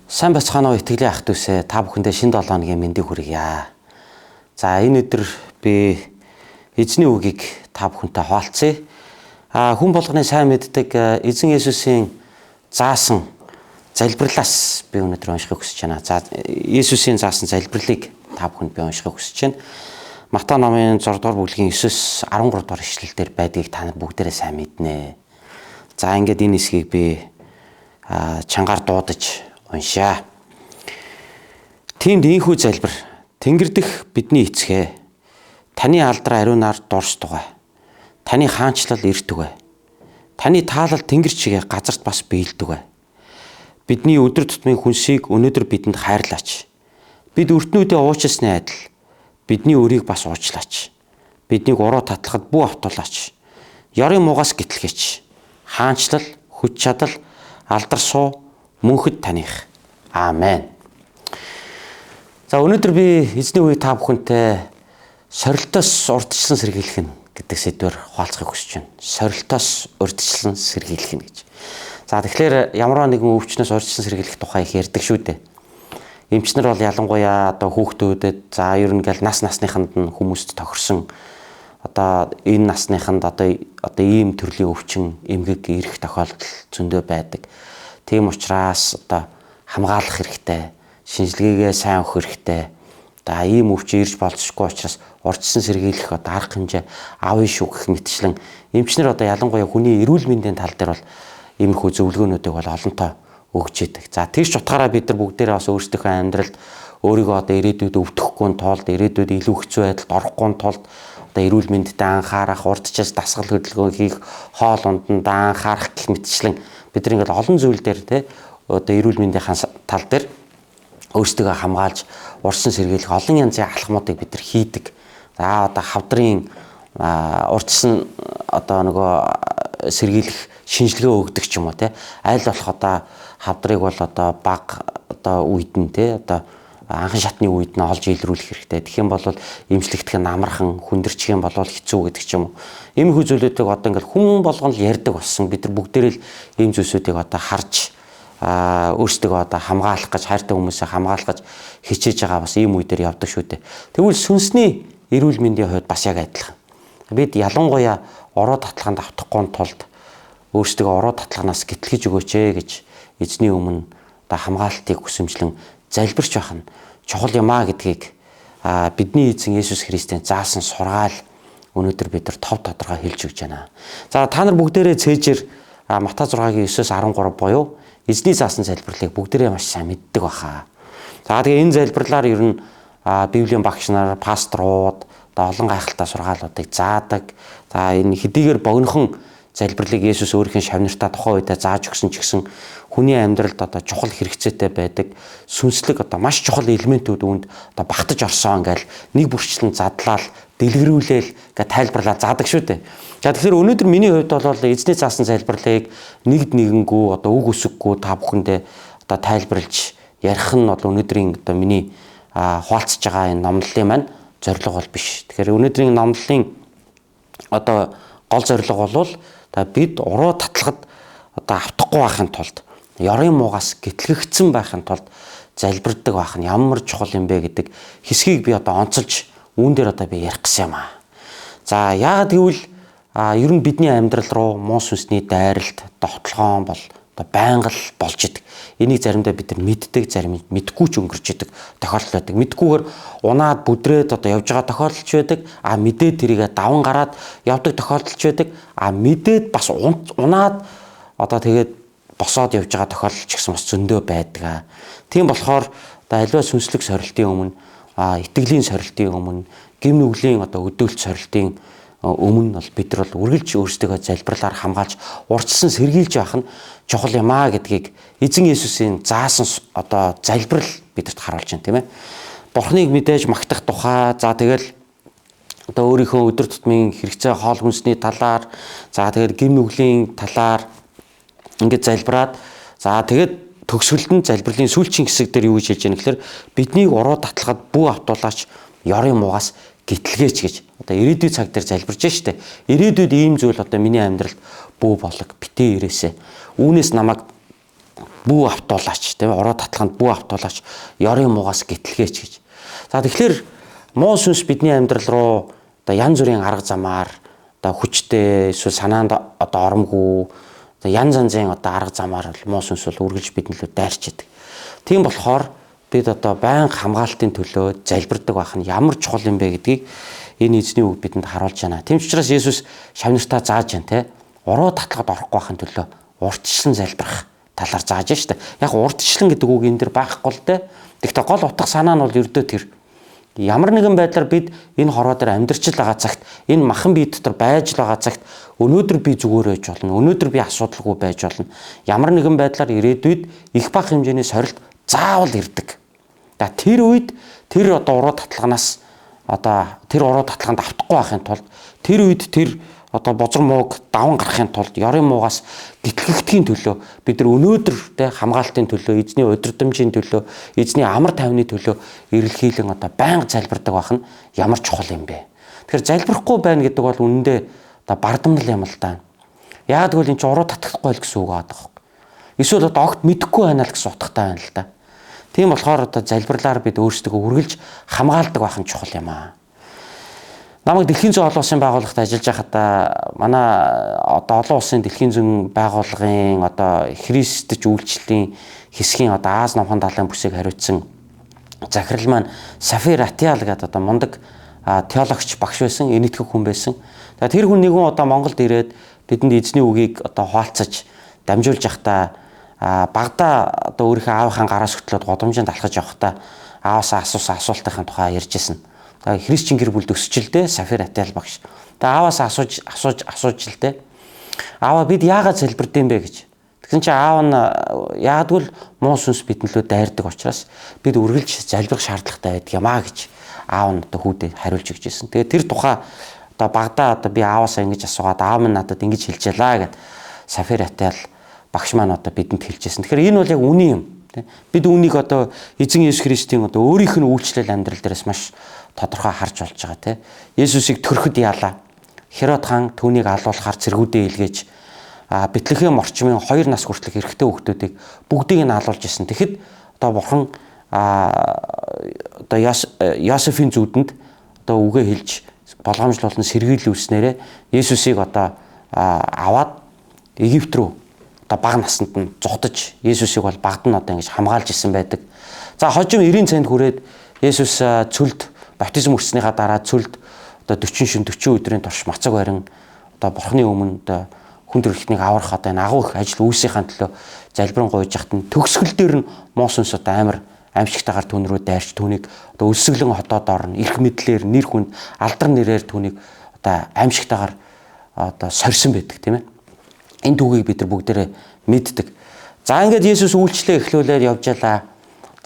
Сайн бацгаана уу итгэлийн ах дүүсээ, та бүхэндээ шинэ 7 хоногийн мэндийг хүргье. За, энэ өдөр би эзний үгийг та бүхэнтэй хуваалцъя. Хүн болгоны сайн мэддэг эзэн Есүсийн заасан залбирлаас би өнөөдөр уншихыг хүсэж байна. За, Есүсийн заасан залбирлыг та бүхэнд би уншихыг хүсэж байна. Матай номын 6 дугаар бүлгийн 9-13 дугаар ишлэл дээр байдгийг та нар бүгдээрээ сайн мэднэ. За, ингээд энэ хэсгийг би чангаар дуудаж уншаа. Тиймд ийнхүү залбир: Тэнгэр дэх бидний эцгээ, таны алдраа ариунаар дурсдугай. Таны хаанчлал иртүгэй. Таны таалал тэнгэр чигээ газарт бас биелдүгэй. Бидний өдөр тутмын хүнсийг өнөөдөр бидэнд хайрлаач. Бид өртнүүдээ уучлсны адил бидний өрийг бас уучлаач. Биднийг уруу татлахад бүү автуулаач. Ёрын муугаас гитлгээч. Хаанчлал, хүч чадал, алдар суу мөнхөд таних. Аамен. За, өнөөдөр би эзний үгийг та бүхэнтэй сорилтоос урдчилсан сэргийлэх нь гэдэг сэдвээр хуваалцахыг хүсэж байна. Сорилтоос урдчилсан сэргийлэх нь гэж. За, тэгэхээр ямар нэгэн өвчнөөс урдчилсан сэргийлэх тухай их ярьдаг шүү дээ. Эмчнэр бол ялангуяа одоо хүүхдүүдэд, за ер нь гэл нас насныханд нь хүмүүст тохирсон, одоо энэ насныханд одоо ийм төрлийн өвчин, эмгэг ирэх тохиолдол зөндөө байдаг. Тийм учраас одоо хамгаалах хэрэгтэй, шинжилгээгээ сайн өгөх хэрэгтэй. Одоо ийм өвчин ирж болзошгүй учраас урьдчилан сэргийлэх одоо арга хэмжээ авъя шүү гэх мэтчлэн эмчнэр одоо ялангуяа хүний эрүүл мэндийн тал дээр бол иймэрхүү зөвлөгөөнүүдийг бол олонтоо өгч идэг. За, тэр ч утгаараа бид нар бүгдээрээ бас өөрсдийнхөө амьдралд өөрийгөө одоо ирээдүйд өвдөхгүй тулд, ирээдүйд илүү хэцүү байдалд орохгүй тулд одоо эрүүл мэндэд анхаарах, урьдчилж дасгал хөдөлгөөн хийх, хоол унданд анхаарах гэх мэтчлэн бид нар ингээд олон зүйл дээр те одоо эрүүл мэндийн тал дээр өөрсдөө хамгаалж урьдчилан сэргийлэх олон янзын алхмуудыг бид нар хийдэг. За, одоо хавдрын урьдчилан одоо нөгөө сэргийлэх шинжилгээ өгдөг ч юм уу те, аль болох одоо хавдрыг бол одоо баг одоо үед нь те, одоо анхан шатны үед нь олж илрүүлэх хэрэгтэй. Тэгэх юм бол эмчлэгдэх нь амархан, хүндэрчих юм бол хэцүү гэдэг ч юм уу. Иймэрхүү зүйлүүдийг одоо ингээл хүн болгон л ярьдаг болсон. Бид нар бүгдээрээ л ийм зүйлсүүдийг одоо харж, өөрсдөө одоо хамгаалах гэж, хайртай хүмүүсээ хамгаалах гэж хичээж байгаа бас ийм үе дээр явдаг шүү дээ. Тэгвэл сүнсний эрүүл мэндийн хувьд бас яг адилхан. Бид ялангуяа ороо татлаганд автахгүй тулд өөрсдөө ороо татлагнаас гэтлгэж өгөөч ээ гэж эзний өмнө одоо хамгаалтыг хүсэмжлэн залбирч байх нь чухал юм а гэдгийг бидний эзэн Есүс Христийн заасан сургаал өнөөдөр бид нар тов тодорхой хэлж өгч байна. За, та нар бүгдээрээ цээжэр Матай 6-гийн 9-13 буюу эзний заасан залбирлыг бүгдээрээ маш сайн мэддэг баха. За, тэгээ энэ залбирлаар ер нь Библийн багш нар, пасторууд одоо олон гайхалтай сургаалуудыг заадаг. За, энэ хэдийгээр богинохон залбирлыг Есүс өөрийнхөө шавнартаа тухайн үедээ зааж өгсөн ч гэсэн хүний амьдралд одоо чухал хэрэгцээтэй байдаг сүнслэг одоо маш чухал элементүүд үүнд одоо багтаж орсон ингээл нэг бүрчлэн задлал, дэлгэрүүлээл гэ тайлбарлаа заадаг шүү дээ. За, тэгэхээр өнөөдөр миний хувьд бол эзний заасан залбирлыг нэгд нэгэнгүү одоо үг үсэггүй та бүхэндээ одоо тайлбарлаж ярих нь бол өнөөдрийн одоо миний хуваалцж байгаа энэ номлолын маань зорилго бол биш. Тэгэхээр өнөөдрийн номлолын одоо гол зорилго бол бид уруу татлахад одоо автахгүй байхын тулд, ёрын муугаас гэтлэгдсэн байхын тулд залбирдаг байх нь ямар чухал юм бэ гэдэг хэсгийг би одоо онцолж үүн дээр одоо би ярих гэсэн юм аа. За, яагаад гэвэл ер нь бидний амьдрал руу муу сүнсний дайралт, довтлогоон бол одоо байнга л болж идэг. Энийг заримдаа бид нар мэддэг, зарим мэдгүй ч өнгөрч идэг тохиолдол байдаг. Мэдгүйгээр унаад бүдрээд одоо явж байгаа тохиолдол ч байдаг. А мэдээд тэрийгэ даван гараад явдаг тохиолдол ч байдаг. А мэдээд бас унаад одоо тэгээд босоод явж байгаа тохиолдол ч гэсэн бас зөндөө байдаг. Тийм болохоор одоо аливаа сүнслэг сорилтын өмнө, итгэлийн сорилтын өмнө, гим нүглийн одоо өдөөлт сорилтын өмнө бол бид нар бол үргэлж өөрсдийгөө залбирлаар хамгаалж урьдчилан сэргийлж байх нь чухал юм а гэдгийг эзэн Есүсийн заасан одоо залбирал бидэрт харуулж байна, тийм ээ. Бурхныг мэдээж магтах тухай, за тэгэл одоо өөрийнхөө өдөр тутмын хэрэгцээ хоол хүнсний талаар, за тэгэл гим нүглийн талаар ингээд залбираад, за тэгээд төгсгөлд нь залбирлын сүүлчийн хэсэг дээр юу гэж хэлж яах гэхээр биднийг уруу татлахад бүү автуулаач, ёрын муугаас гитлгээч гэж одоо ирээдүйн цаг дээр залбирж штэ. Ирээдүйд ийм зүйл одоо миний амьдралд бүү болог, битээ ирээсэ. Үүнээс намайг Бүү автуулаач, тийм уруу татлаганд бүү автуулаач, ёрын муугаас гитлгээч гэж. За тэгэхээр муу сүнс бидний амьдрал руу одоо янз бүрийн арга замаар одоо хүчтэй эсвэл санаанд одоо оромгүй одоо янз янзын одоо арга замаар муу сүнс бол үргэлж бидний лөө дайрч идэг. Тийм болохоор бид одоо байнга хамгаалтын төлөө залбирдаг байх нь ямар чухал юм бэ гэдгийг энэ эзний үг бидэнд харуулж байна. Тийм ч учраас Есүс шавнартаа зааж байна те. Уруу татлагад орохгүй байхын төлөө урьдчилан залбирах талаар зааж байна шүү дээ. Яг урьдчилан гэдэг үг энэ дэр байхгүй л дээ. Тэгэхдээ гол утга санаа нь бол ердөө тэр. Ямар нэгэн байдлаар бид энэ хорвоо дээр амьдарч л байгаа цагт, энэ махан бие дотор байж л байгаа цагт өнөөдөр би зүгээр байж болно. Өнөөдөр би асуудалгүй байж болно. Ямар нэгэн байдлаар ирээдүйд их бага хэмжээний сорилт заавал ирдэг. За тэр үед тэр одоо уруу татлагнаас одоо тэр уруу татлаганд автахгүй байхын тулд, тэр үед тэр одоо бозор мууг даван гарахын тулд, ёрын муугаас гитлэгдэхийн төлөө бид нар өнөөдөр тэ хамгаалтын төлөө, эзний удирдамжийн төлөө, эзний амар тайвны төлөө эрэлхийлэн одоо байнга залбирдаг байх нь ямар чухал юм бэ? Тэгэхээр залбирахгүй байна гэдэг бол үнэндээ одоо бардамнал юм л да. Яагаад гэвэл энэ чинь уруу татахгүй л гэсэн үг байгаа байхгүй. Эсвэл одоо огт мэдэхгүй байна л гэсэн утгатай байна л да. Тийм болохоор одоо залбирлаар бид өөрсдөө үргэлж хамгаалдаг байх нь чухал юм аа. Намайг Дэлхийн зүйн олон улсын байгууллагт ажиллаж байхдаа манай одоо олон улсын Дэлхийн зүйн байгууллагын одоо христч үйлчлэлийн хэсгийн одоо Ази номхон далайн бүсийг хариуцсан захирал маань Сафир Атиал гэдэг одоо мундаг теологч багш байсан, энэтхэг хүн байсан. Тэр хүн нэгэн удаа Монголд ирээд бидэнд эзний үгийг одоо хуваалцаж дамжуулж явахдаа багада одоо өөрийнхөө аавынхаа гараас хөтлөөд гудамжинд алхаж явахдаа ааваасаа асуусан асуултын тухай ярьж ирсэн. Христчин гэр бүлд өсчихлээ Сафир Атиал багш. Тэгээ ааваасаа асууж асууж асууж л дээ. Аава, бид яагаад залбирд юм бэ гэж. Тэгсэн чинь аав нь яагадгүй муу сүнс биднэлөө дайрдаг учраас бид үргэлж залбирах шаардлагатай байдаг юм аа гэж аав нь одоо хүүдээ хариулж өгч ирсэн. Тэгээ тэр тухай одоо багада одоо би ааваасаа ингэж асуугаад аав минь надад ингэж хэлж ялаа гэд Сафир Атиал багш маань одоо бидэнд хэлж ирсэн. Тэгэхээр энэ бол яг үнэн юм. Бид үүнийг одоо эзэн Есүс Христийн одоо өөрийнх нь үйлчлэл амьдрал дээрээс маш тодорхой харж болж байгаа тийм. Есүсийг төрөхөд яалаа. Херод хаан түүнийг алуулахаар цэргүүдээ илгээж Бэтлехэм орчмын 2 нас хүртэлх эрэгтэй хүүхдүүдийг бүгдийг нь алуулж исэн. Тэгэхэд одоо бурхан одоо Йосефийн зүудэнд одоо үгээ хэлж болгоомжлуулан сэргийлүүлснээрээ Есүсийг одоо аваад Египт рүү одоо бага наснд нь зугтаж, Есүсийг бол багад нь одоо ингэж хамгаалж исэн байдаг. За хожим 90 цент хүрээд Есүс цөлд баптизм үрснийхаа дараа цөлд одоо 40 шин 40 өдрийн турш мацаг барин одоо бурхны өмнө одоо хүн төрөлхтнийг аврах одоо энэ агуу их ажил үйлсийнхаа төлөө залбирэн гуйж яхад нь төгсгөл дээр нь муу сүнс одоо амар аимшигтайгаар түүн рүү дайрч түүнийг одоо өлсгөлэн хотоод орно, эрх мэдлэр, нэр хүнд, алдар нэрээр түүнийг одоо аимшигтайгаар одоо сорьсон байдаг, тийм ээ. Энэ түүхийг бид нар бүгдээрээ мэддэг. За ингээд Есүс үйлчлээ эхлүүлээд явж ялаа.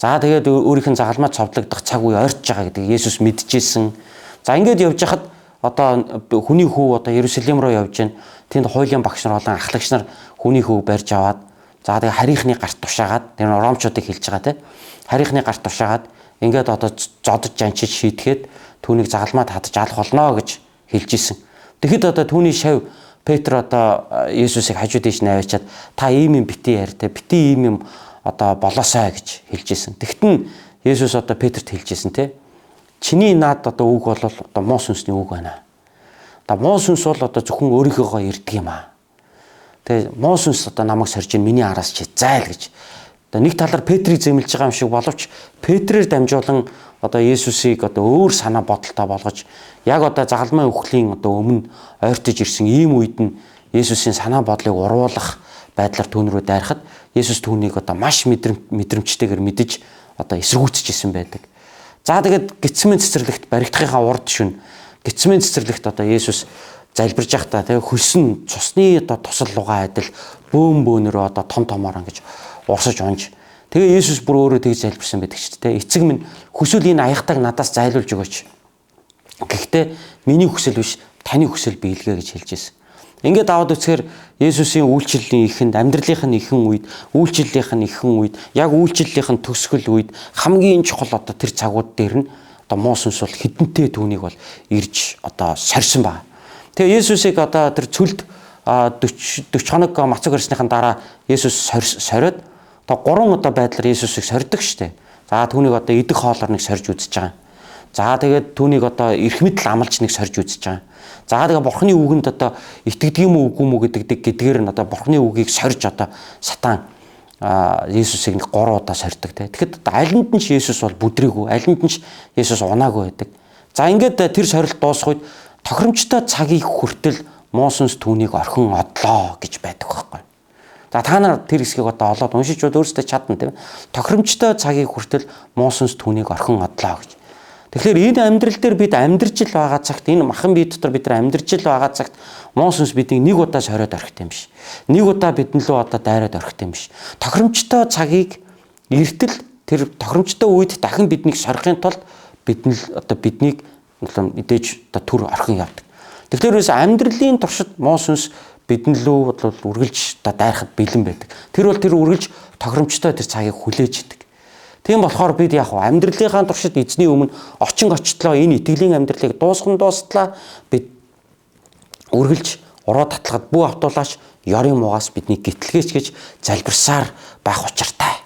За тэгээд өөрийнх нь загалмай цовдлогдох цаг үе ойртож байгаа гэдгийг Есүс мэдчихсэн. За ингээд явж хахад одоо хүний хүү одоо Иерусалим руу явж байна. Тэнд хуулийн багш нар болон ахлагч нар хүний хүүг барьж аваад, за тэгээ харийнхны гарт тушаагаад, тэр ромчуудыг хэлж байгаа те. Харийнхны гарт тушаагаад ингээд одоо зодож жанчиж шийтгэхэд түүнийг загалмайд хадаж алах болно гэж хэлж исэн. Тэгэхэд одоо түүний шав Петр одоо Есүсийг хажуу тийш наваачаад та ийм юм бити яар те, бити ийм юм одоо болоосай гэж хэлж исэн. Тэгтэн Есүс одоо Петрт хэлж исэн те. Чиний наад одоо үг бол одоо муу сүнсний үг байна. Одоо муу сүнс бол одоо зөвхөн өөрийнхөөгөө ирдэг юм аа. Тэгээ муу сүнс одоо намайг сорж ин миний араас чи зайл гэж. Одоо нэг талаар Петрийг зэмлэж байгаа юм шиг боловч Петрээр дамжуулан одоо Есүсийг одоо өөр санаа бодолтой болгож яг одоо загалмай үхлийн одоо өмнө ойртож ирсэн ийм үед нь Есүсийн санаа бодлыг уруулах байдлаар түүн рүү дайрахад Есүс түүнийг одоо маш мэдрэмжтэйгээр мэдэж одоо эсэргүүцэж исэн байдаг. За тэгээд Гитсмэн цэцэрлэгт баригдахынхаа урд шөнө Гитсмэн цэцэрлэгт одоо Есүс залбирж байхдаа тэгээ хөлсөн цусны одоо тусал лугаа адил бөөм бөөнөрөө одоо том томоор ингэж урсаж унж тэгээ Есүс бүр өөрөө тэгж залбирсан байдаг ч тийм. Эцэг минь, хүсвэл энэ аягтайг надаас зайлуулж өгөөч. Гэхдээ миний хүсэл биш, таны хүсэл биелгээ гэж хэлж байсан. Ингээд аваад үзэхээр Есүсийн үйлчлэлийн эхэнд, амьдралынх нь эхэн үед, үйлчлэлийнх нь эхэн үед, яг үйлчлэлийнх нь төгсгөл үед хамгийн чухал одоо тэр цагууд дээр нь одоо муу сүнс бол хідэнтэй түүнийг бол ирж одоо сорьсон байна. Тэгээ Есүсийг одоо тэр цөлд 40 40 хоног мацаг барьсныхан дараа Есүс сориод Одоо гурван одоо байдлаар Есүсийг сордог штэ. За түүнийг одоо идэх хоолоор нэг сорж үзэж байгаа. За тэгээд түүнийг одоо эрх мэдэл амлаж нэг сорж үзэж байгаа. За тэгээ Бурхны үгэнд одоо итгэдэг юм уу үгүй юм уу гэдгээр нь одоо Бурхны үгийг сорж одоо сатан Есүсийг нэг 3 удаа сордог те. Тэгэхэд одоо алинд нь ч Есүс бол бүдрээгүй, алинд нь ч Есүс унаагүй байдаг. За ингээд тэр сорилт дуусах үед тохиромжтой цагийг хүртэл муу сүнс түүнийг орхин одлоо гэж байдаг байхгүй. За та нар тэр хэсгийг одоо олоод уншиж бод өөрсдөө чадна тийм. Тохиромжтой цагийг хүртэл муу сүнс түүнийг орхин одлоо гэж. Тэгэхээр энэ амьдрал дээр бид амьдарч л байгаа цагт, энэ махан бие дотор бид нар амьдарч л байгаа цагт муу сүнс биднийг нэг удаа сориод орхих юм биш. Нэг удаа бидэн лөө одоо дайраад орхих юм биш. Тохиромжтой цагийг эртэл тэр тохиромжтой үед дахин биднийг сорихын тулд бидэн л одоо биднийг мэдээж одоо түр орхин явдаг. Тэгэхээр ерөөс амьдралын туршид муу сүнс бидэн лөө бол үргэлж одоо дайрахад бэлэн байдаг. Тэр бол тэр үргэлж тохиромжтой тэр цагийг хүлээж идэг. Тийм болохоор бид яг амьдралынхаа туршид эзний өмнө очин очлоо, энэ итгэлийн амьдралыг дуусган дуустлаа бид үргэлж уруу татлагад бүү автуулаач, ёрын муугаас бидний гитлгээч гэж залбирсаар байх учиртай.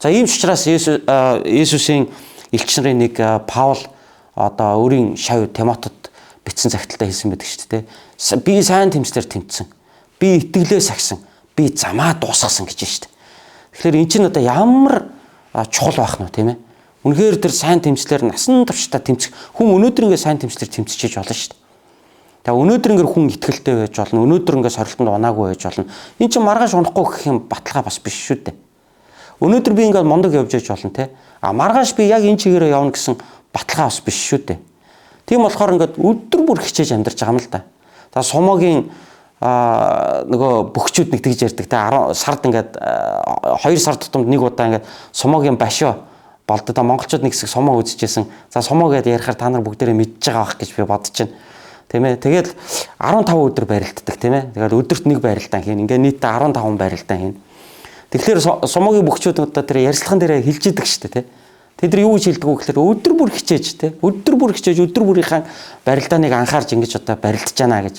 За ийм ч учраас Есүсийн элч нарын нэг Паул одоо өөрийн шав Тимотед бичсэн загталтай хэлсэн байдаг шүү дээ. Би сайн тэмцлэр тэмцсэн. Би итгэлээ сахисан. Би замаа дуусгасан гэж шүү дээ. Тэгэхээр эн чинь одоо ямар чухал байх нь тийм ээ. Үнэхээр тэр сайн тэмцлэр насан туршдаа тэмцэх хүн өнөөдөр ингээ сайн тэмцлэр тэмцчихэж болно шүү дээ. Тэгээ өнөөдөр ингээ хүн итгэлтэй байж болно. Өнөөдөр ингээ сорилтонд унаагүй байж болно. Энэ чинь маргааш унахгүй гэх юм баталгаа бас биш шүү дээ. Өнөөдөр би ингээ мундаг явж яж болно те. А маргааш би яг энэ чигээрээ явна гэсэн баталгаа бас биш шүү дээ. Тийм болохоор ингээд өдөр бүр хичээж амьдарч байгаа юм л да. За сумогийн нөгөө бөхчүүд нэг тэгж ярьдаг те, 10 сард ингээд 2 сар тутамд нэг удаа ингээд сумогийн башио болдог. Та монголчууд нэг хэсэг сумо үзчихсэн. За сумо гэдээ ярихаар та нар бүгдээрээ мэдж байгаа байх гэж би бодож байна. Тийм ээ. Тэгэл 15 өдөр барилддаг тийм ээ. Тэгэл өдөрт нэг барилдаан хийн. Ингээ нийтдээ 15 барилдаан хийн. Тэгэхээр сумогийн бөхчүүд одоо тэр ярьцлаган дээр хэлж идэг шүү дээ, тийм. Тэд нар юу гэж хэлдэг вэ гэхээр өдөр бүр хичээж те, өдөр бүр хичээж өдөр бүрийнхаа барилдааныг анхаарч ингэж одоо барилдаж байна гэж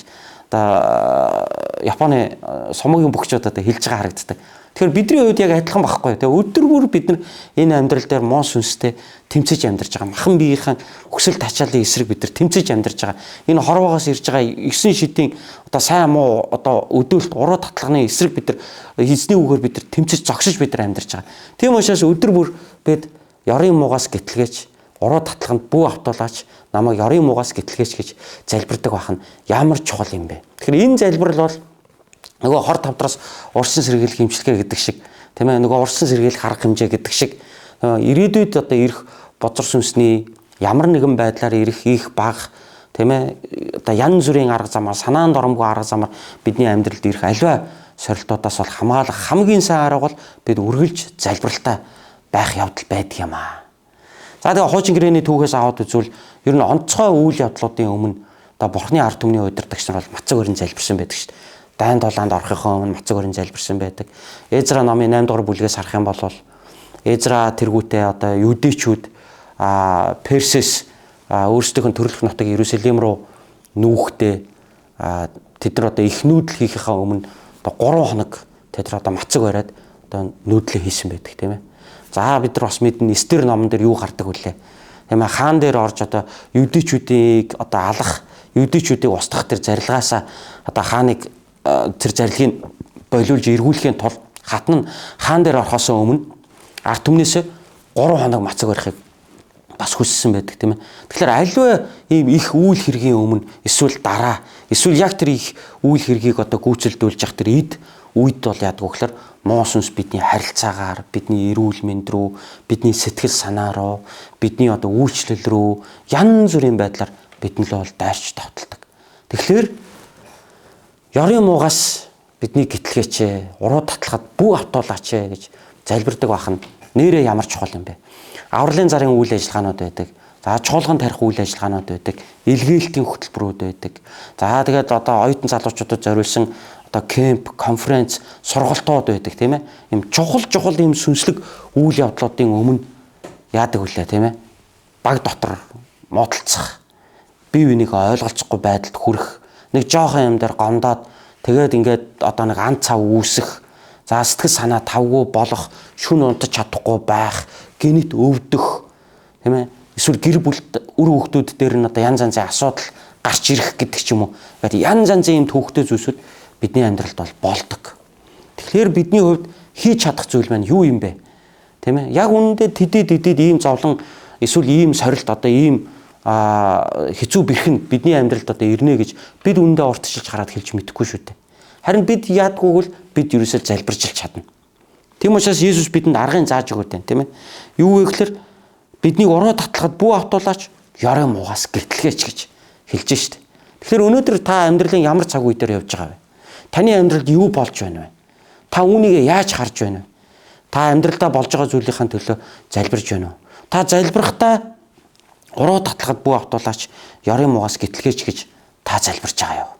одоо Японы сумогийн бөхчүүд одоо хэлж байгаа харагддаг. Тэгэхээр бидний хувьд яг адилхан байхгүй. Тэгээ өдөр бүр бид нар энэ амьдрал дээр муу сүнстэй тэмцэж амьдарч байгаа. Махан биеийнхэн хүсэл тачаалын эсрэг бид нар тэмцэж амьдарч байгаа. Энэ хорвоогоос ирж байгаа 9 шидийн одоо сайн муу одоо өдөөлт уруу татлагны эсрэг бид нар эзний үгээр бид нар тэмцэж зогсож бид нар амьдарч байгаа. Тийм учраас өдөр бүр бид ёрын муугаас гэтлгээч, уруу татлаганд бүү автуулаач, намайг ёрын муугаас гэтлгээч гэж залбирдаг байх нь ямар чухал юм бэ? Тэгэхээр энэ залбирал бол нөгөө хор тавдраас урсан сэргийлэх хэмжлэгээ гэдэг шиг, тийм ээ, нөгөө урсан сэргийлэх арга хэмжээ гэдэг шиг ирээдүйд одоо ирэх бозор сүнсний ямар нэгэн байдлаар ирэх их баг, тийм ээ, одоо янз бүрийн арга замаар, санаанд оромгүй арга замаар бидний амьдралд ирэх аливаа сорилтуудаас бол хамгаалах хамгийн сайн арга бол бид үргэлж залбиралтай байх явдал байдаг юм аа. За тэгээ хуучин гэрээний түүхээс аваад үзвэл ер нь онцгой үйл явдлуудын өмнө одоо Бурхны ард түмний удирдагч нар бол мацаг өрн залбирсан байдаг шүү дээ. Дайн дулаанд орохынхоо өмнө мацаг өрн залбирсан байдаг. Эзра номын 8 дугаар бүлгээс харах юм бол Эзра тэргүүтээ одоо юудэчүүд Персес өөрсдийнх нь төрөлх нутаг Иерусалим руу нүүхдээ тэд нар одоо их нүүдэл хийхийнхаа өмнө одоо 3 хоног тэд нар одоо мацаг бариад одоо нүүдлээ хийсэн байдаг, тийм ээ. За бид нар бас мэднэ, Эстер номон дээр юу гардаг вүлээ. Тийм ээ, хаан дээр орж одоо юудэчүүдийг одоо алах, юудэчүүдийг устгах тэр зарилгаасаа одоо хааныг тэр зарилгыг болиулж эргүүлэхийн тулд хатан нь хаан дээр орохоос өмнө ард түмнээс 3 хоног мацаг барихыг бас хүссэн байдаг, тийм ээ. Тэгэхээр аливаа ийм их үйл хэргийн өмнө эсвэл дараа, эсвэл яг тэр их үйл хэргийг одоо гүйцэлдүүлж явах тэр эд үед бол яадаг вэ гэхээр муу сүнс бидний харилцаагаар, бидний эрүүл мэнд рүү, бидний сэтгэл санаа руу, бидний одоо үйлчлэл рүү янз бүрийн байдлаар бидний л бол дайрч тавталдаг. Тэгэхээр ёрын муугаас бидний гэтлгээч, уруу татлахад бүү автуулаач гэж залбирдаг байх нь нэрээ ямар чухал юм бэ? Авралын зарын үйл ажиллагаанууд байдаг. За чуулган тарих үйл ажиллагаанууд байдаг. Илгээлтийн хөтөлбөрүүд байдаг. За тэгээд одоо оюутан залуучуудад зориулсан одоо кемп, конференц, сургалтууд байдаг, тийм ээ. Ийм чухал ийм сүнслэг үйл явдлуудын өмнө яадаг вүлээ, тийм ээ. Баг дотор муудалцах, бие биенийг ойлголцохгүй байдалд хүрэх, нэг жоохон юм дээр гомдоод тэгээд ингээд одоо нэг ан цав үүсэх, За сэтгэл санаа тавгүй болох, шүн унтаж чадахгүй байх, гинэт өвдөх, тийм ээ? Эсвэл гэр бүлд үр хөвгтүүд дээр нь одоо янз янзын асуудал гарч ирэх гэдэг ч юм уу. Ингээд янз янзын юм төвхтэй зүйлсүүд бидний амьдралд бол болдог. Тэгэхээр бидний хувьд хийж чадах зүйл маань юу юм бэ? Тийм ээ? Яг үнэндээ тэдэд ийм зовлон эсвэл ийм сорилт одоо ийм хэцүү бэрхэн бидний амьдралд одоо ирнэ гэж бид үнэндээ уртчилж хараад хэлж мэдэхгүй шүү дээ. Харин бид яадгүй бол бид ерөөсөө залбирч чадна. Тийм учраас Есүс бидэнд аргыг зааж өгöd байна, тийм ээ. Юу вэ гэхээр биднийг уруу татлахад бүү автуулаач ёрын муугаас гэртлгээч гэж хэлж штэ. Тэгэхээр өнөөдөр та амьдралын ямар цаг үе дээр явж байгаа вэ? Таны амьдралд юу болж байна вэ? Та үүнийг яаж харж байна вэ? Та амьдралдаа болж байгаа зүйлийнхаа төлөө залбирж байна уу? Та залбирахдаа уруу татлахад бүү автуулаач ёрын муугаас гитлгээч гэж та залбирч байгаа юу?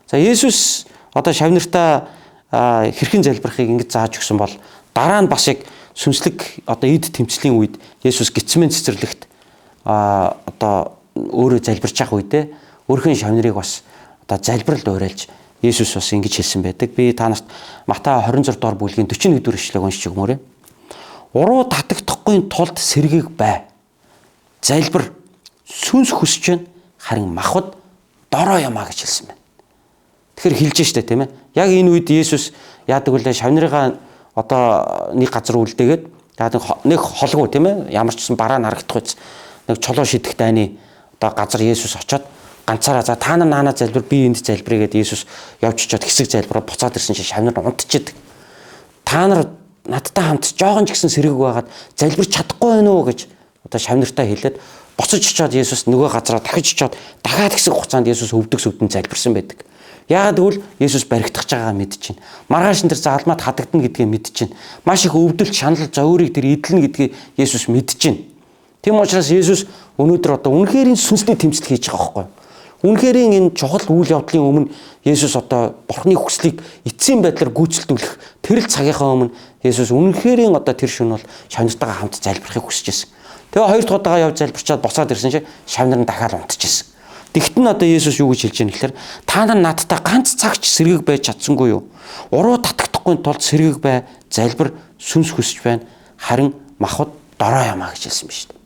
За Есүс одоо шавнартаа хэрхэн залбирахыг ингэж зааж өгсөн бол дараа нь бас яг сүнслэг одоо эд тэмцлийн үед Есүс Гитсмен цэцэрлэгт одоо өөрөө залбирч явах үедээ өөрхийн шавнырыг бас одоо залбиралд уриалж Есүс бас ингэж хэлсэн байдаг. Би та нарт Матай 26 дугаар бүлгийн 41 дугаар ишлэгийг уншиж өгмөр. Уруу татагдахгүй тулд сэргийг бай. Залбир сүнс хүсэж байна, харин махбод дорой юмаа гэж хэлсэн байна. Тэгэхээр хэлж штэ, тийм ээ. Яг энэ үед Есүс яадаг вүлээ шавнырыгаа одоо нэг газар үлдээгээд нэг холгүй, тийм ээ. Ямар ч гэсэн бараа нь харагдах үз. Нэг чулуу шидэх дайны одоо газар Есүс очоод ганцаараа за та нар наанаа залбир, би энд залбирая гэдээ Есүс явж очиод хэсэг залбираад буцаад ирсэн чинь шавнар унтчихэдэг. Та нар надтай хамт жоохон ч гэсэн сэрэг байгаад залбирч чадахгүй байна уу гэж одоо шавнартаа хэлээд буцаж очиод Есүс нөгөө газараа дахиж очиод дахиад хэсэг хугацаанд Есүс өвдөг сүвдэн залбирсан байдаг. Яагаад гэвэл Есүс баригдах байгаагаа мэдчихэв. Маргааш энэ төр заалмаад хадагдана гэдгээ мэдчихэв. Маш их өвдөлт, шанал, зовирыг тэр эдлэнэ гэдгийг Есүс мэдчихэв. Тийм учраас Есүс өнөөдөр одоо үнэхээр энэ сүнсний тэмцэл хийж байгаа байхгүй юу? Үнэхээр энэ чухал үйл явдлын өмнө Есүс одоо Бурхны хүслийг эцсийн байдлаар гүйцэлдүүлэх тэр л цагийнхаа өмнө Есүс үнэхээр одоо тэр шөнө бол шавнартайгаа хамт залбирахыг хүсэж байсан. Тэгээ хоёр дахь удаага явж залбирчаад буцаад ирсэн чинь шавнар нь дахиад унтчихсэн. Тэгтэн одоо Есүс юу гэж хэлж байгаа нөхлөр та нар надтай ганц цагч сэргийг байж чадсангүй юу? Уруу татагдахгүй тулд сэргийг бай, залбир, сүнс хүсэж байна. Харин махбод дорой юмаа гэж хэлсэн биз дээ.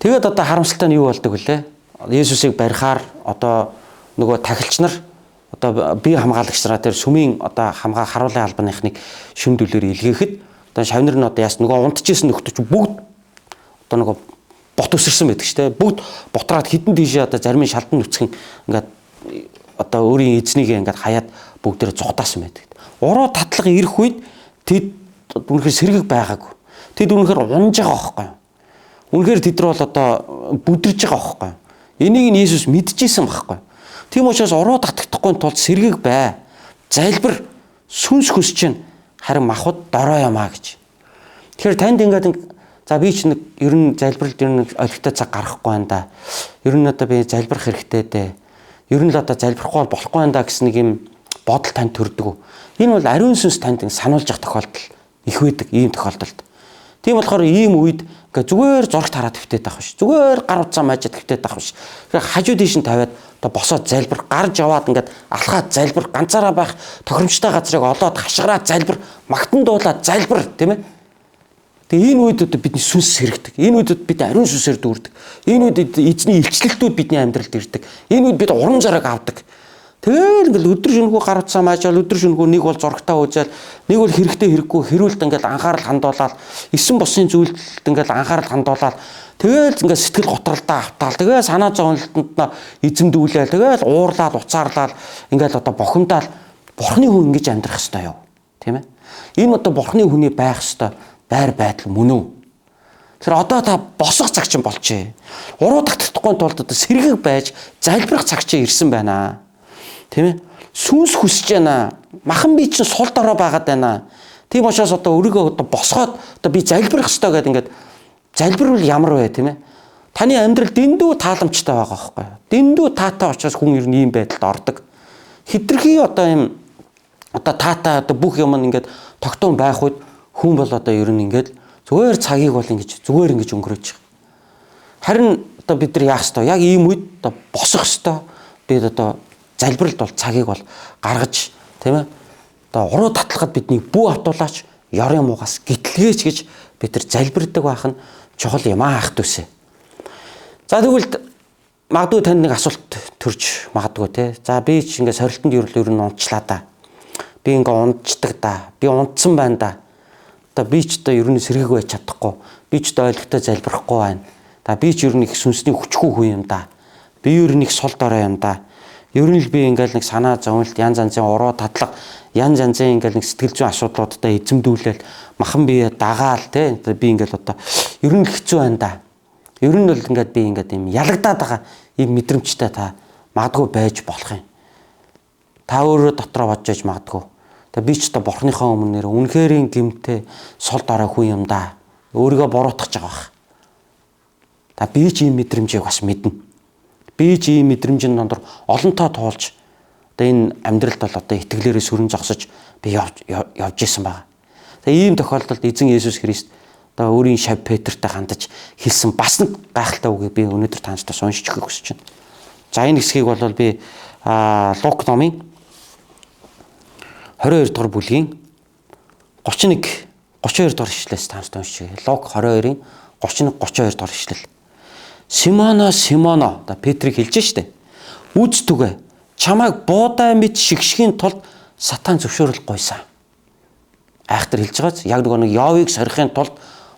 Тэгээд одоо харамсалтай нь юу болдог вүлээ? Есүсийг барихаар одоо нөгөө тахилч нар одоо бие хамгаалагч нараа тэр сүмийн одоо хамгаа харуулын албаныхныг шүн дүлээр илгээхэд одоо шавнар нь одоо яас нөгөө унтчихсэн нөхдөж бүгд одоо нөгөө бот өсөрсөн байдаг ч те. Бүгд бутраад хідэн тийшээ одоо зарим нь шалдан нүцгэн ингээд одоо өөрийн эзнийг ингээд хаяад бүгдээрээ зугатаасан байдаг. Уруу татлага ирэх үед тэд үнэхээр сэргийг байгаагүй. Тэд үнэхээр унж байгаа байхгүй юу? Үнэхээр тэд нар бол одоо бүдэрж байгаа байхгүй юу? Энийг нь Есүс мэдчихсэн байхгүй юу? Тийм учраас уруу татагдахгүй тулд сэргийг бай. Залбир, сүнс хүсэж чинь харин махбод дорой юмаа гэж. Тэгэхээр танд ингээд за би ч нэг ер нь залбиралд ер нь олигтой цаг гаргахгүй байна да. Ер нь одоо би залбирах хэрэгтэй дээ. Ер нь л одоо залбирахгүй бол болохгүй байна да гэсэн нэг юм бодол танд төрдөг. Энэ бол ариун сүнс танд сануулж явах тохиолдол их байдаг ийм тохиолдолд. Тийм болохоор ийм үед ингээ зүгээр зурагт хараад твтээд авах биш. Зүгээр гар утсаа маажаад твтээд авах биш. Тэгэхээр хажуу тийш нь тавиад одоо босоод залбир, гарч яваад ингээд алхаад залбир, ганцаараа байх тохиромжтой газрыг олоод хашгираад залбир, магтан дуулаад залбир, тийм ээ. Тэгээ энэ үед одоо бидний сүнс сэрэгдэг. Энэ үед бид ариун сүнсээр дүүрдэг. Энэ үед эзний илчлэлтүүд бидний амьдралд ирдэг. Энэ үед бид урам зориг авдаг. Тэгэл ингээл өдөр шөнөгүй гар утсаа маажаал, өдөр шөнөгүй нэг бол зурагтаа үзэл, нэг бол хэрэгтэй хэрэггүй хэрүүлд ингээл анхаарал хандуулаад, эсэн босын зүйлд ингээл анхаарал хандуулаад, тэгэл ингээл сэтгэл готролдоо автаал, тэгэл санаа зовнилтонд нь эзэмдүүлээл, тэгэл уурлаад, уцаарлаад ингээл одоо бухимдаал. Бурхны хүн ингэж амьдрах ёстой юу? Тийм ээ? Энэ одоо Бурхны хүний байх ёстой байр байдал мөн үү? Тэгэхээр одоо та босох цаг чинь болжээ. Уруу татахгүй тулд одоо сэргийг байж залбирах цаг чинь ирсэн байна. Тийм ээ? Сүнс хүсэж байна. Махан би чинь сул дорой байгаад байна. Тийм учраас одоо өөрийгөө одоо босгоод одоо би залбирах ёстой гэдэг ингээд залбирвал ямар вэ, тийм ээ? Таны амьдрал дэндүү тааламжтай байгаа байхгүй юу? Дэндүү таатай учраас хүн ер нь ийм байдалд ордог. Хитрхи одоо юм одоо таатай одоо бүх юм ингээд тогтоон байх үед хүн бол одоо ер нь ингээд зүгээр цагийг бол ингэж зүгээр ингэж өнгөрөөж байгаа. Харин одоо бид нар яах ёстой? Яг ийм үед одоо босох ёстой. Бид одоо Залбиралд бол цагийг бол гаргаж, тийм ээ. Одоо уруу татлагад биднийг бүү автуулаач, ёрын муугаас гитлгээч гэж бид нар залбирдаг байх нь чухал юм аа, ах дүүсээ. За тэгвэл магадгүй танд нэг асуулт төрж магадгүй те. За би ч ингээ сорилтонд ер нь унчлаа да. Би ингээ унцдаг да. Би унтсан байна да. Одоо би ч одоо ер нь сэргээг байж чадахгүй. Би ч одоо ойлгохтой залбирахгүй байна. Да би ч ер нь их сүнсний хүчгүй хүн юм да. Би ер нь их сул дорой юм да. Ер нь л би ингээл нэг санаа зовлт, янз янзын уруу татлага, янз янзын ингээл нэг сэтгэл зүйн асуудлуудтай эзэмдүүлэл махан бие дагаал те. Би ингээл одоо ер нь хэцүү байна да. Ер нь бол ингээд би ингээд юм ялагдаад байгаа ийм мэдрэмжтэй та магадгүй байж болох юм. Та өөрөө дотроо бодож яж магадгүй. Тэгээ би ч одоо бурхныхаа өмнө нэр үнэхэрийн гимтэй сул дорой хүн юм да. Өөрийгөө буруутгах байгаа бах. Та би ч ийм мэдрэмжийг бас мэднэ. Би ч ийм мэдрэмжийн дондор олонтоо туулж одоо энэ амьдралд бол одоо итгэлээрээ сүрэн зогсож би явж исэн байгаа. Тэгээ ийм тохиолдолд эзэн Есүс Христ одоо өөрийн шав Петртэй хандаж хэлсэн бас нэг гайхалтай үгийг би өнөөдөр та нарт уншиж өгөхийг хүсэж байна. За энэ хэсгийг бол би Лук номын 22 дугаар бүлгийн 31 32 дугаар ишлэлээс та нарт уншиж өгье. Лук 22-ын 31 32 дугаар ишлэл. Симоно, Симоно, одоо Петрийг хэлж штэ. Үз түгэ чамайг буудай мэт шигшгийн тулд сатан зөвшөөрөл гуйсан. Айхтар хэлж байгааз яг нөгөө нэг Йовыг сорихын тулд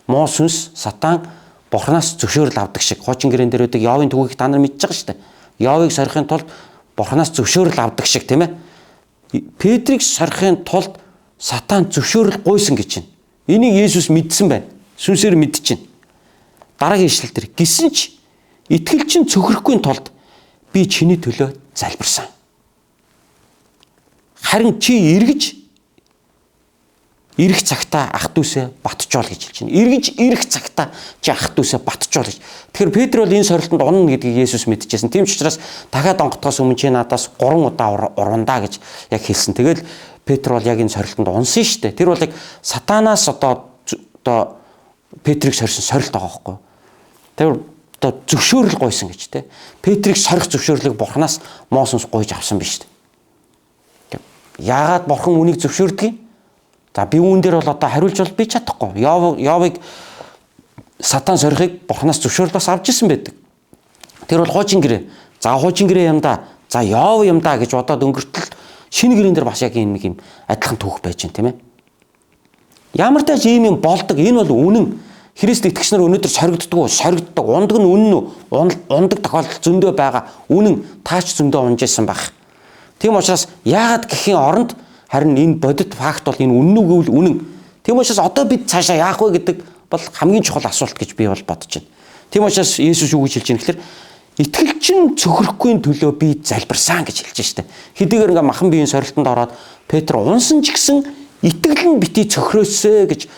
муу сүнс сатан бурхнаас зөвшөөрөл авдаг шиг. Хуучин гэрэн дээр үүдэг Йовын түүхийг та нар мэдж байгаа штэ. Йовыг сорихын тулд бурхнаас зөвшөөрөл авдаг шиг, тийм ээ. Петрийг сорихын тулд сатан зөвшөөрөл гуйсан гэж байна. Энийг Есүс мэдсэн байна. Сүнсээр мэдчихэв. Дараагийн ишлэл дээр гисэн ч итгэл чинь цөхрөхгүй тулд би чиний төлөө залбирсан. Харин чи эргэж ирэх цагтаа ах дүүсээ батжуул гэж хэлж байна. Эргэж ирэх цагтаа чи ах дүүсээ батжуул гэж. Тэгэхээр Петр бол энэ сорилтонд унана гэдгийг Есүс мэдчихсэн. Тийм ч учраас дахиад онготхоос өмнө чи надаас 3 удаа урвандаа гэж яг хэлсэн. Тэгэл Петр бол яг энэ сорилтонд унсан шүү дээ. Тэр бол яг сатанаас одоо Петрийг сорьсон сорилт байгаа байхгүй. Тэр одоо зөвшөөрөл гуйсан гэж те. Петрийг сорих зөвшөөрлийг бурхнаас муу сүнс гуйж авсан биш үү? Яагаад бурхан үнийг зөвшөөрдөг юм? За би үүн дээр бол одоо хариулж бол би чадахгүй. Йовыг сатан сорихыг бурхнаас зөвшөөрөл бас авч исэн байдаг. Тэр бол хуучин гэрээ. За хуучин гэрээ юм да. За Йов юм да гэж бодоод өнгөртөл шинэ гэрэн дээр бас яг энэ нэг юм адилхан түүх байж байна, тийм ээ. Ямар тач ийм юм болдог. Энэ бол үнэн. Христ итгэгч нар өнөөдөр соригддог уу? Соригддог. Ундаг нь үнэн үү? Ундаг тохиолдол зөндөө байгаа. Үнэн, таач зөндөө унж исэн байх. Тийм учраас яагаад гэхийн оронд харин энэ бодит факт бол энэ үнэн үү гэвэл үнэн. Тийм учраас одоо бид цаашаа яах вэ гэдэг бол хамгийн чухал асуулт гэж би бол бодож байна. Тийм учраас Есүс юу гэж хэлж байна гэхээр итгэл чинь цөхрөхгүй төлөө би залбирсан гэж хэлж штэ. Хэдийгээр ингээ махан биеийн сорилтонд ороод Петр унсан ч гэсэн итгэл нь бити цөхрөөсөө гэж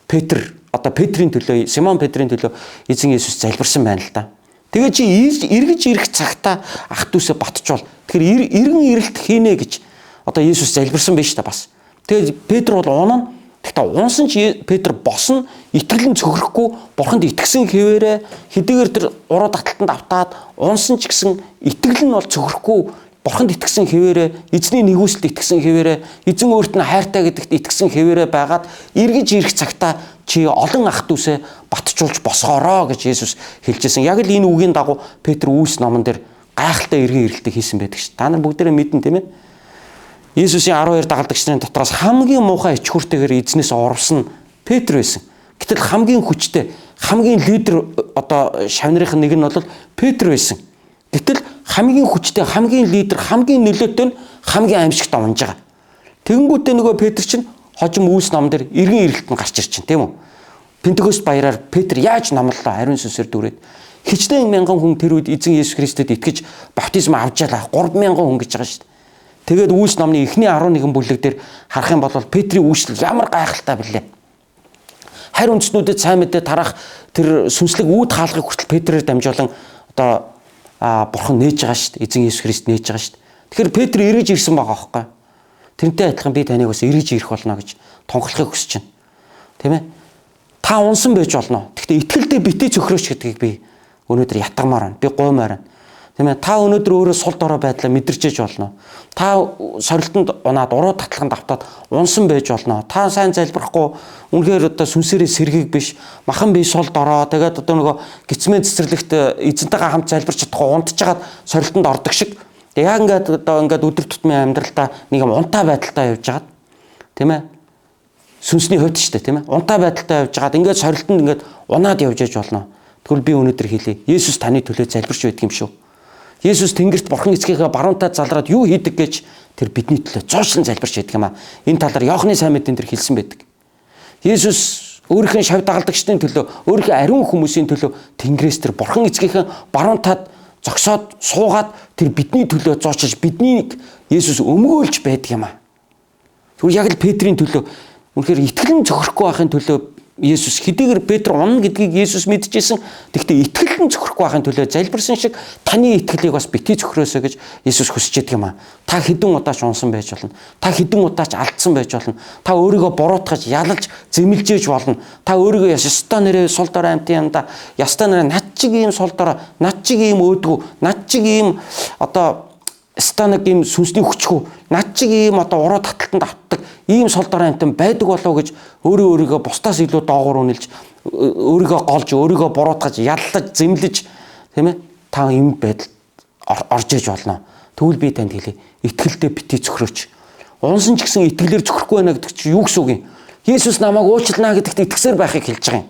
Петр одоо Петрийн төлөө, Симон Петрийн төлөө эзэн Есүс залбирсан байна л да. Тэгээ чи эргэж ирэх цагтаа ах дүүсээ батжуул. Тэгэхээр эргэн ирэлт хийнэ гэж одоо Есүс залбирсан байж та бас. Тэгээ Петр бол унана. Гэхдээ унсан ч Петр босно, итгэл нь цөхрөхгүй, бурханд итгэсэн хэвээрээ хэдийгээр тэр уруу таталтанд автаад унсан ч гэсэн итгэл нь бол цөхрөхгүй, бурханд итгэсэн хэвээрээ, эзний нэгүсэлд итгэсэн хэвээрээ, эзэн өөрт нь хайртай гэдэгт итгэсэн хэвээрээ байгаад эргэж ирэх цагтаа чи олон ах дүүсээ батжуулж босгоороо гэж Есүс хэлжсэн. Яг л энэ үгийн дагуу Петр Үүс номон дээр гайхалтай эргэн ирэлтийг хийсэн байдаг ш. Та нар бүгдээрээ мэднэ, тийм ээ. Есүсийн 12 дагалдагч нарын дотроос хамгийн муухай ичхүүртэйгээр эзнээс урвсан Петр байсан. Гэтэл хамгийн хүчтэй, хамгийн лидер одоо шавнырын нэг нь бол Петр байсан. Гэтэл хамгийн хүчтэй, хамгийн лидер, хамгийн нөлөөтэй нь хамгийн аимшигтай унж байгаа. Тэгэнгүүтээ нөгөө Петр чинь хожим Үүс ном дээр эргэн ирэлт нь гарч ирчин, тийм үү? Пентекост баяраар Петр яаж номлолоо ариун сүнсээр дүрээд хичнээн мянган хүн тэр үед эзэн Есүс Христэд итгэж баптизм авч ялаа 3000 хүн гэж байгаа шүү дээ. Тэгээд Үүс номны эхний 11 бүлэг дээр харах юм бол Петрийн үйлчлэл ямар гайхалтай бэлээ. Харь үндэстнүүдэд сайн мэдээ тарах тэр сүнслэг үүд хаалгыг хүртэл Петрээр дамжуулан одоо бурхан нээж байгаа шүү дээ. Эзэн Есүс Христ нээж байгаа шүү дээ. Тэгэхээр Петр эргэж ирсэн байгаа хөөхгүй. Тэрнтэй адилхан би таныг бас эргэж ирэх болно гэж тунхаглахыг хүсэж байна. Тийм ээ? Та унсан байж болно. Гэхдээ итгэлдээ битгий цөхрөөч гэдгийг би өнөөдөр ятгамаар байна. Би гуймаар байна. Тийм ээ. Та өнөөдөр өөрөө сул дорой байдлаа мэдэрч ээж болно. Та сорилтонд унаад уруу татлаганд автаад унсан байж болно. Та сайн залбирахгүй, үнэхээр одоо сүнсээрээ сэргийг биш, махан бие сул дорой, тэгээд одоо нөгөө гитсмэн цэцэрлэгт эзэнтэйгээ хамт залбирч чадахгүй унтжгаад сорилтонд ордог шиг. Тэгээд яг ингээд одоо ингээд өдөр тутмын амьдралдаа нэг юм унтаа байдалтай явж хагаад, тийм ээ. Сүнсний хувьд ч тийм ээ. Унтаа байдалтай явж хагаад ингээд сорилтонд ингээд унаад явж ээж болно. Тэгвэл би өнөөдөр хэлье. Есүс таны төлөө залбирч байдаг юм шүү. Есүс Тэнгэрт Бурхан эцгийнхээ баруун талд залраад юу хийдэг гэж тэр бидний төлөө зуушлан залбирч байдаг юм аа. Энэ талаар Иохны сайн мэдэн дээр хэлсэн байдаг. Есүс өөрийнхөө шав дагалдагчдын төлөө, өөрийнхөө ариун хүмүүсийн төлөө Тэнгэрээс тэр Бурхан эцгийнхээ баруун талд зогсоод суугаад тэр бидний төлөө зуучилж биднийг Есүс өмгөөлж байдаг юм аа. Тэгвэл яг л Петрийн төлөө үнэхээр итгэл нь цохирохгүй байхын төлөө Есүс хэдийгээр Петр унна гэдгийг Есүс мэдчихсэн. Тэгэхдээ итгэл нь цохирохгүй байхын төлөө залбирсан шиг таны итгэлийг бас битгий цохироосой гэж Есүс хүсэж байдаг юм аа. Та хэдэн удаач унсан байж болно. Та хэдэн удаач алдсан байж болно. Та өөрийгөө буруутгаж, ялалж, зэмлэж болно. Та өөрийгөө ёстой нэрээ сул дорой амтын юм да. Ёстой нэрээ над чиг ийм сул дорой, над чиг ийм өөдгүү, над чиг ийм одоо станаг ийм сүнсний хүчгүй, над чиг ийм одоо уруу таталтанд автдаг ийм сул дорой амтан байдаг болов гэж өөрөө өөрийгөө бусдаас илүү доогуур үнэлж, өөрийгөө голж, өөрийгөө буруутгаж, яллаж, зэмлэж, тийм ээ, та ийм байдалд орж иж болно. Тэгвэл би танд хэлье. Итгэлдээ битгий цохирооч. Унсан ч гэсэн итгэлээр цохирохгүй байна гэдэг чинь юу гэсэн үг юм? Есүс намайг уучлана гэдэгт итгэсээр байхыг хэлж байгаа юм.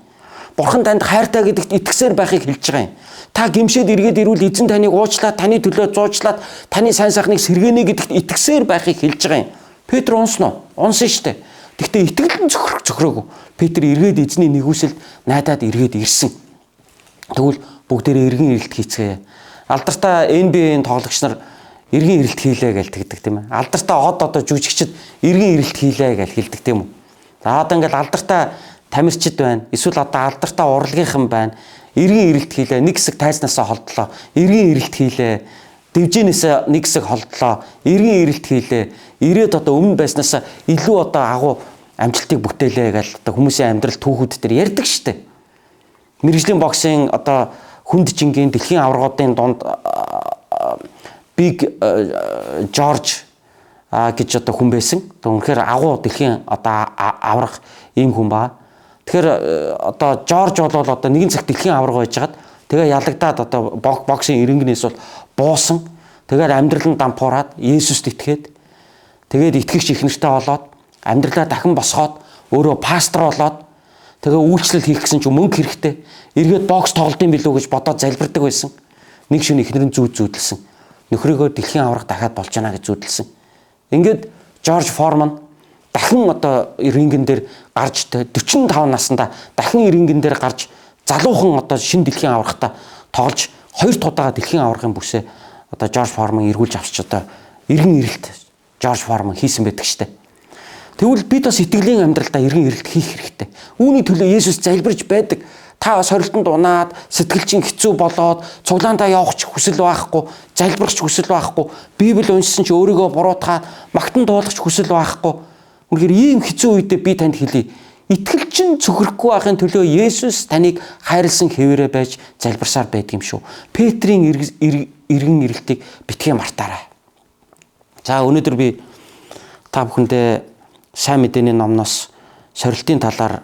Бурхан танд хайртай гэдэгт итгэсээр байхыг хэлж байгаа юм. Та гимшээд эргээд ирвэл эзэн таныг уучлаад, таны төлөө зуучлаад, таны сайн сайхныг сэргээнэ гэдэгт итгэсээр байхыг хэлж байгаа юм. Петр унсан уу? Унсан шүү дээ. Гэхдээ итгэл нь цохироогүй. Петр эргээд эзний нэгүсэлд найдаад эргээд ирсэн. Тэгвэл бүгдээрээ эргэн ирэлт хийцгээе. Алдартай NBA-ийн тоглогч нар эргэн ирэлт хийлээ гэж тэгдэг тийм ээ. Алдартай од одоо жүжигчид эргэн ирэлт хийлээ гэж хэлдэг тийм үү. За одоо ингээл алдартай тамирчид байна. Эсвэл одоо алдартай урлагийнхан байна. Эргэн ирэлт хийлээ. Нэг хэсэг тайзнаасаа холдлоо. Эргэн ирэлт хийлээ. Дивжинээс нэг хэсэг холдлоо. Эргэн ирэлт хийлээ. Ирээд одоо өмнө байснаасаа илүү одоо агуу амжилтыг бүтээлээ гэж одоо хүмүүсийн амьдрал түүхүүд дээр ярьдаг штэ. Мэргэжлийн боксын одоо хүнд жингийн дэлхийн аваргуудын дунд Биг Жорж гэж одоо хүн байсан. Үнэхээр агуу дэлхийн одоо аварга ийм хүн ба. Тэгэхээр одоо Жорж бол одоо нэгэн цагт дэлхийн аварга байжгаад тэгээ ялагдаад одоо боксын эрэнгнээс бол буусан. Тэгээд амьдрал нь дампуураад Есүст итгээд тэгээд итгэгч их нэртэй болоод амьдралаа дахин босгоод өөрөө пастор болоод тэгээ үйлчлэл хийх гэсэн чинь мөнгө хэрэгтэй. Эргээд бокс тоглолтын билүү гэж бодоод залбирдаг байсан. Нэг шөнө эхнэр нь зүүд зүүдэлсэн. Нөхрийгөө дэлхийн аварга дахиад болж байна гэж зүүдэлсэн. Ингээд Жорж Форман дахин одоо рингэн дээр гарч 45 наснда дахин рингэн дээр гарч залуухан одоо шинэ дэлхийн аваргатай тоглож хоёр дахь удаага дэлхийн аваргын бүсээ одоо Жорж Форман эргүүлж авчиж одоо эргэн ирэлт Жорж Форман хийсэн байдаг штэ. Тэгвэл бид бас итгэлийн амьдралдаа эргэн ирэлт хийх хэрэгтэй. Үүний төлөө Есүс залбирч байдаг. Та сорилтонд унаад, сэтгэл чинь хэцүү болоод, цуглаандаа явах ч хүсэл байхгүй, залбирах ч хүсэл байхгүй, Библи уншсан ч өөрийгөө буруутгаад, магтан дуулах ч хүсэл байхгүй. Үнэхээр ийм хэцүү үедээ би танд хэлье. Итгэл чинь цөхрөхгүй байхын төлөө Есүс таныг хайрлсан хэвээрээ байж залбирсаар байдаг юм шүү. Петрийн эргэн ирэлтийг битгий мартаарай. За өнөөдөр би та бүхэндээ сайн мэдээний номноос сорилтын талаар,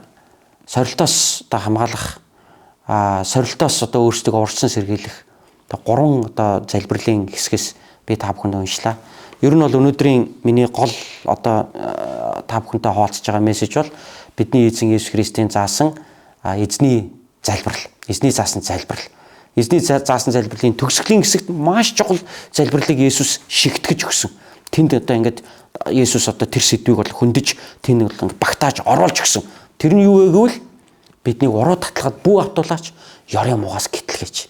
сорилтоос одоо хамгаалах, сорилтоос одоо өөрсдөө урьдчилан сэргийлэх одоо гурван одоо залбирлын хэсгээс би та бүхэнд уншлаа. Ер нь бол өнөөдрийн миний гол одоо та бүхэнтэй хуваалцаж байгаа мессеж бол бидний эзэн Есүс Христийн заасан эзний залбирал, эзний заасан залбирал. Эзний заасан залбирлын төгсгөлийн хэсэгт маш чухал залбирлыг Есүс шигтгэж өгсөн. Тэнд одоо ингээд Есүс одоо тэр сэдвийг бол хөндөж, тэнд бол багтааж оруулж өгсөн. Тэр нь юу вэ гэвэл биднийг уруу татлагад бүү автуулаач, ёрын муугаас гэтлгээч.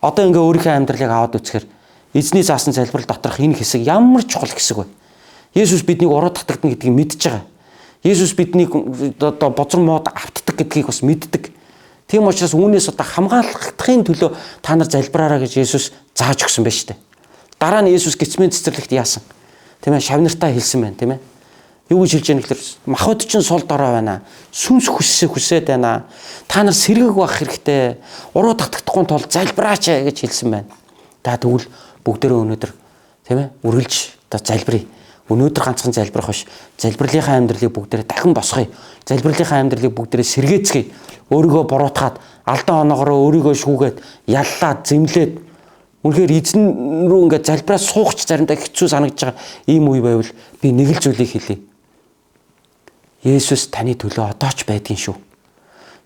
Одоо ингээ өөрийнхөө амьдралыг аваад үзэхээр эзний заасан залбирал доторх энэ хэсэг ямар чухал хэсэг вэ? Есүс биднийг уруу татагдана гэдгийг мэдж байгаа. Есүс биднийг одоо бозрон мууд автдаг гэдгийг бас мэддэг. Тийм учраас үүнээс одоо хамгаалахын төлөө та нар залбираараа гэж Есүс зааж өгсөн байж тээ. Дараа нь Есүс Гецсемэн цэцэрлэгт яасан? Тийм ээ, шавнартаа хэлсэн байна, тийм ээ. Юу гэж хэлж яах гэхээр махбод чинь сул дорой байна. Сүнс хүссэн хүсээд байна. Та нар сэргэг байх хэрэгтэй. Уруу татагдахгүй тул залбираач гэж хэлсэн байна. Та тэгвэл бүгдээрээ өнөөдөр, тийм ээ, үргэлж одоо залбирая. Өнөөдөр ганцхан залбирах биш. Залбирлынхаа амьдралыг бүгдээрээ дахин босгоё. Залбирлынхаа амьдралыг бүгдээрээ сэргээцгээе. Өөрийгөө буруутгаад, алдан оноогороо өөрийгөө шүүгээд, яллаад, зэмлээд үнэхээр эзэн рүү ингээд залбираа суугч заримдаа хэцүү санагдаж байгаа ийм үе байвал би нэг л зүйлийг хэлье. Есүс таны төлөө одоо ч байдгийн шүү.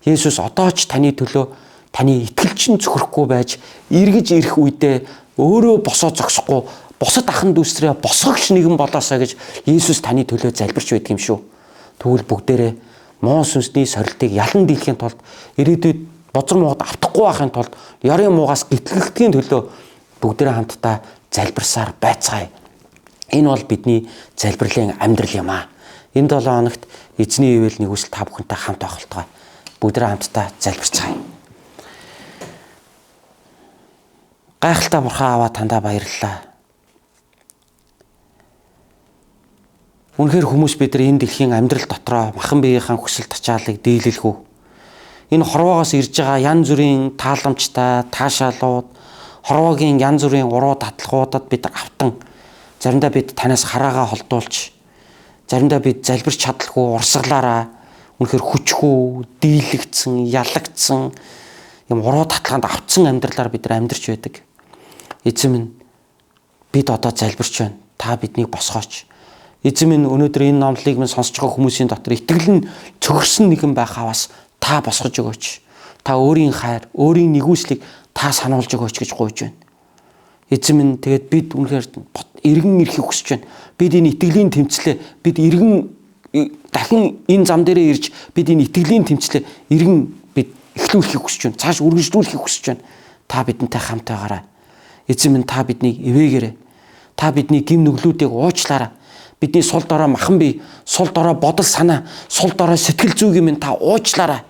Есүс одоо ч таны төлөө таны итгэлчин цөхрөхгүй байж эргэж ирэх үедээ өөрөө босоо зогсохгүй бусад ахан дүүсрээ босгогч нэгэн болоосаа гэж Есүс таны төлөө залбирч байдаг юм шүү. Тэгвэл бүгдээрээ муу сүнсний сорилтыг ялан дийлэхийн тулд, ирээдүйд бозор муугад автахгүй байхын тулд, ёрын муугаас гитлэгдэхийн төлөө бүгдээрээ хамтдаа залбирсаар байцгаая. Энэ бол бидний залбирлын амьдрал юм аа. Энэ 7 хоногт эзний ивэл нэгүсэл та бүхэнтэй хамт байх болтугай. Бүгдээрээ хамтдаа залбирцгаая. Гайхалтай бурхан аваа, таньдаа баярлалаа. Үнэхээр хүмүүс бид нар энэ дэлхийн амьдрал дотроо махан биеийн хүсэл тачаалыг дийлэлгүй. Энэ хорвоогоос ирж байгаа янз бүрийн тааламжтай таашаалууд, хорвоогийн янз бүрийн уруу татлагуудад бид автан заримдаа бид танаас хараагаа холдуулж, заримдаа бид залбирч чадалгүй урсгалаараа үнэхээр хүчгүй, дийлэгдсэн, ялагдсан юм уруу татлаганд автсан амьдралаар бид нар амьдарч байдаг. Эзэн минь, бид одоо залбирч байна. Та биднийг босгооч. Эзэн минь, өнөөдөр энэ номлолыг минь сонсож байгаа хүмүүсийн дотор итгэл нь цөхөрсөн нэгэн байхаваас та босгож өгөөч. Та өөрийн хайр, өөрийн нэгүслийг та сануулж өгөөч гэж гуйж байна. Эзэн минь, тэгээд бид үнэхээр эргэн ирэхийг хүсэж байна. Бид энэ итгэлийн тэмцлээ, бид эргэн дахин энэ зам дээрээ ирж бид энэ итгэлийн тэмцлээ эргэн бид эхлүүлэхийг хүсэж байна. Цааш үргэлжлүүлэхийг хүсэж байна. Та бидэнтэй хамт байгаарай. Эзэн минь, та биднийг ивээгээрэй. Та бидний гим нүглүүдийг уучлаарай. Бидний сул дорой махан бие, сул дорой бодол санаа, сул дорой сэтгэл зүйн минь та уучлаарай.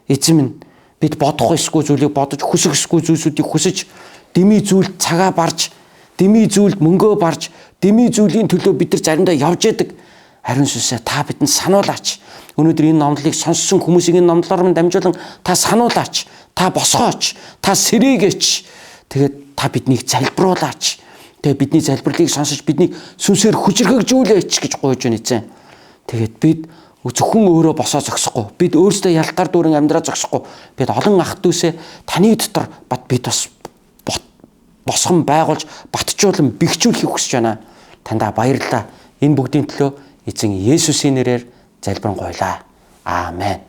Эзэн минь, бид бодох ёсгүй зүйлийг бодож, хүсэх ёсгүй зүйлсүүдийг хүсэж, дэмий зүйлд цагаа барж, дэмий зүйлд мөнгөө барж, дэмий зүйлийн төлөө бид нар заримдаа явж яадаг. Харин сүнсээ та бидэнд сануулаач. Өнөөдөр энэ номлолыг сонссон хүмүүсийг энэ номлолоор минь дамжуулан та сануулаач, та босгооч, та сэрээгээч. Тэгээд та биднийг залбируулаач. Тэгээ бидний залбирлыг сонсож биднийг сүнсээр хүчрхэгжүүлээч гэж гуйж байна эзэн. Тэгээд бид зөвхөн өөрөө босоо зогсохгүй. Бид өөрсдөө ялтаар дүүрэн амьдраа зогсохгүй. Бид олон ах дүүсээ таны дотор бат бид бас босгон байгуулж, батжуулан бэхжүүлэхийг хүсэж байна. Таньдаа баярлалаа. Энэ бүгдийн төлөө эзэн Есүсийн нэрээр залбирanгуйлаа. Аамен.